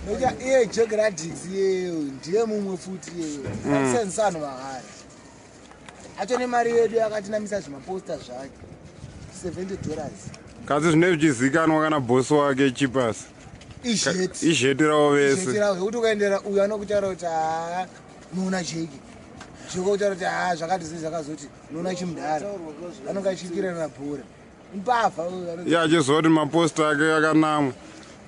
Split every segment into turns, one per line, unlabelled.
Nokuti iye Jack Radix iyeyo ndiye mumwe futi iyeyo. Atisenzesa vanhu mahara. Acho nemari yedu yakatinamisa zvimaposta zvake. $70.
Kasi zvinenge zvichizikanwa kana boss wake Chipas.
Izheti.
Izheti ravo vese.
Izheti ravo zvekuti ukaendera uyu anokutaura kuti haa noona Jeki. Jeki okutaura kuti haa zvakati zii zvakazoti noona chimudhara. Anonga achiitirana bhora. Mbavha uyu.
Iye achiziva kuti maposta ake akanamwa.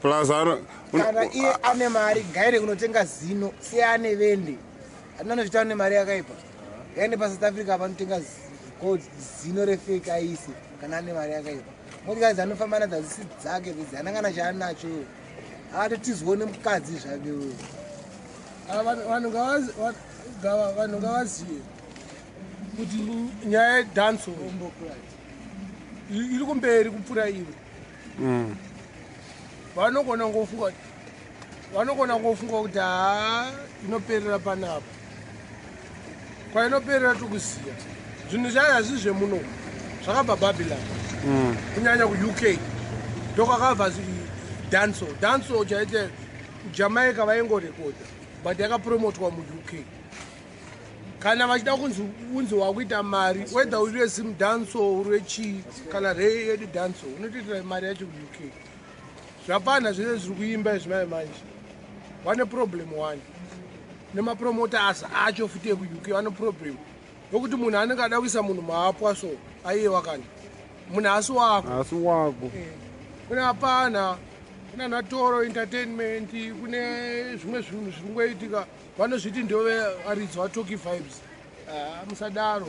Plus ano
Kana iye ane mari ngaende kunotenga zino siye ane vende. Hatina anozvitaura nemari yakaipa. Ngaende paSouth Africa panotenga gold zino refake aise kana ane mari yakaipa. Motikari dzanofamba nadzo hadzisi dzake dzidzi haana kana chaanacho. Akatotizwawo nemukadzi zvake uyo.
Vanhu ngavazive kuti nyaya yedanso iri kumberi kupfuura iwe. Vanogona kungofunga vanogona kungofunga kuti haa inoperera panapa. Kwainoperera tikuziva. Zvinhu zvayo hazvisi zvemuno. Zvakabva Babylon. Kunyanya kuUK. Ndokwakabva danso. Danso chaite Jamaica vaingorekodha but yakapromotwa muUK. Kana vachida kunzi unzi wakuita mari whether uri weZim danso uri wechii kana rei yedu danso unotoitira mari yacho kuUK. Zvapana zvese zviri kuimba izvi mai manje. Vane problem one. Nemapromoters acho futi ekuUK vane problem. Yokuti munhu anenge ada kuisa munhu maapwa so aiyewa kani. Munhu asi wako.
Asi wako.
Kune hapana kuna ana Toro Entertainment kune zvimwe zvinhu zviri kungoitika vanozviti ndovaridzi vaToki Vibes. Musadaro.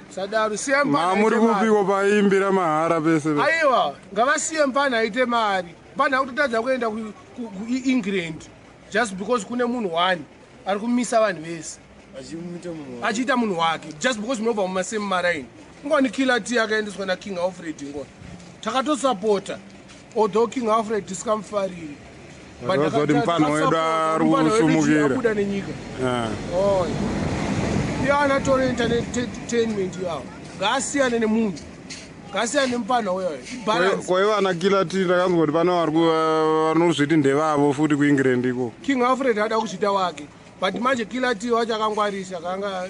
Musadaro. Siya mpana
Mamuri
aite mari.
kupiko paimbira mahara pese.
Aiwa, ngavasiye mpana aite mari. Mpana akutotadza kuenda kuEngland just because kune munhu one ari kumisa vanhu vese. Achiita munhu wake just because munobva mumasame maraini. Ngoni Killer T akaendeswa naKing Alfred ngoni. Takatosapota although King Alfred tisikamufariri. But
Vazwa kuti mupfanha wedu ari kusumukira.
Abuda nenyika. Oh. Iye ana Toro Entertainment yawo. Ngaasiyane nemunhu. Ngaasiyane nemupfanha uyoyo. Balance.
Kwaiva ana Killer T ndakanzwa kuti pane vari vanozviti ndevavo futi kuEngland iko.
King Alfred ada kuzviita wake. But manje Killer T wacho akangwarisa kanga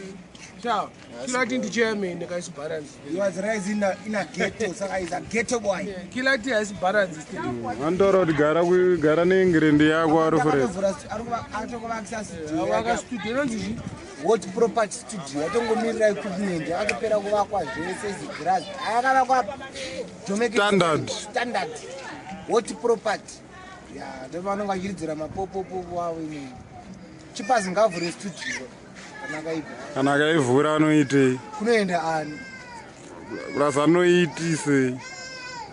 sha Killer T ndi chairman kaisi balance.
He was raised in a ghetto, saka he's a ghetto boy.
Yeah, Killer T haisi balance still.
Anotaura kuti gara neEngland yako Alfred.
Atokuvakisa studio.
Vaka studio inonzi chii?
Hot Property Studio yatongomirira equipment yakatopera kuvakwa zvese zigirazi. Yakavakwa
Standard.
Standard. Hot Property. Ya, ndo vanonga vachiridzira mapopopopo avo inini. Chipazi ngavhure studio. Kana akaibva.
Kana akaivhura anoitei?
Kunoenda ani?
Plus anoitisei?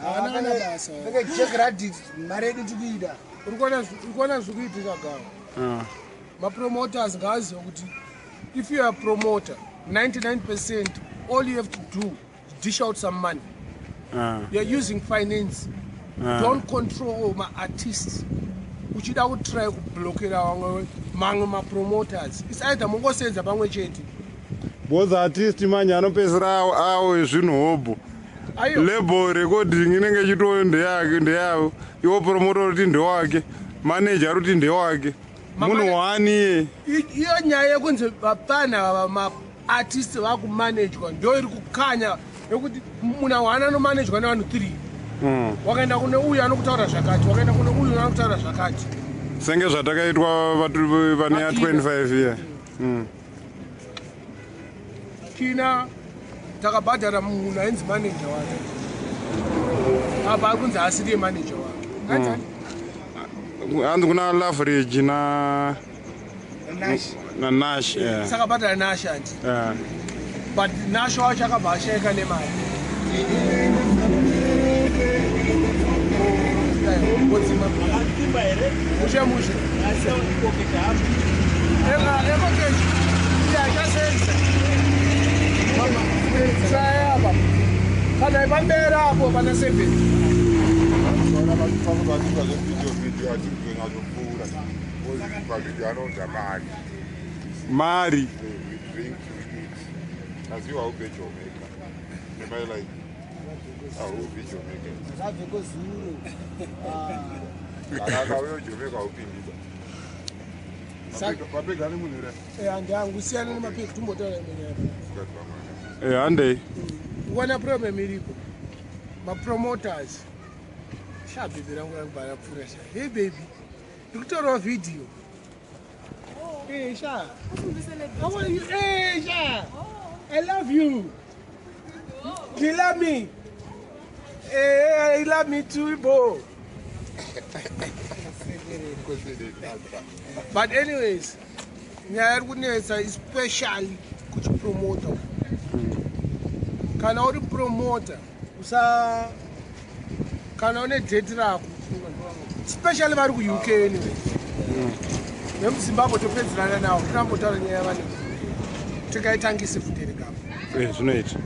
Haana kana basa.
Peke Jack Radix mari yedu tikuida.
Uri kuona zviri kuitika gawo. Mapromoters ngaazive kuti if you are a promoter 99% all you have to do is dish out some money. You are using finance. Don't control my artists. Uchida kutry kublokera vamwe mamwe mapromoters. It's either mongosenza pamwe chete.
Because artist manje anopedzisira awo zvinhu hobho.
Aiyo.
Label recording inenge ichitoyo ndeyake ndeyavo. Iwo promoter kuti ndewake, manager kuti ndewake. Munhu wani iye.
Iyo nyaya yekunzi vapfana maartist vakumanejwa ndo iri kukanya yekuti munhu one anomanejwa nevanhu 3. Wakaenda kune uyu anokutaura zvakati, wakaenda kune uyu anokutaura zvakati.
Senge zvatakaitwa vane ya 25 year.
Kina takabhadhara munhu ainzi manager wake. Apa ari kunzi asiri manager wake.
Hanzi kuna Leverage na
Nash.
Na Nash, yeah.
Saka bhadhara Nash anti.
Yeah.
But Nash wacho akabva ashaika nemari. Mushe mushe. Eka eka keshi. Ya chasenza. Mama, tsaya apa. Kana ipambera apo pana 7.
Vana vanofanira kuita zvevideo video achizonyatsokuura. Pavideo anounza mari.
Mari.
We drink, we eat. Asi iwe haupe Jamaica. Am I like? Aubvi Jamaica.
Ndakabveko zuro.
Kana akauya Jamaica haupindika. Mapega ane munhu here?
Handiangu siyana nemapegi, tumbotaura imwe nyaya.
Sikati vamwana.
Handei.
Kuona problem iripo, mapromoters. Sha, baby rangu rakubva rapfuura sha. Hey baby, ndikutorawo vhidhiyo. Hey sha, how are you? Hey sha, I love you. Do you love me? Hey, I love me too, bo. But anyways, nyaya iri kunetsa, especially kuchipromota, kana uri promoter, usa kana une date rako, especially vari kuUK. Anyway, nemuZimbabwe topedzerana navo, tinambotaura nyaya yavane, tikaitangise futi kapo.
Zvinoita.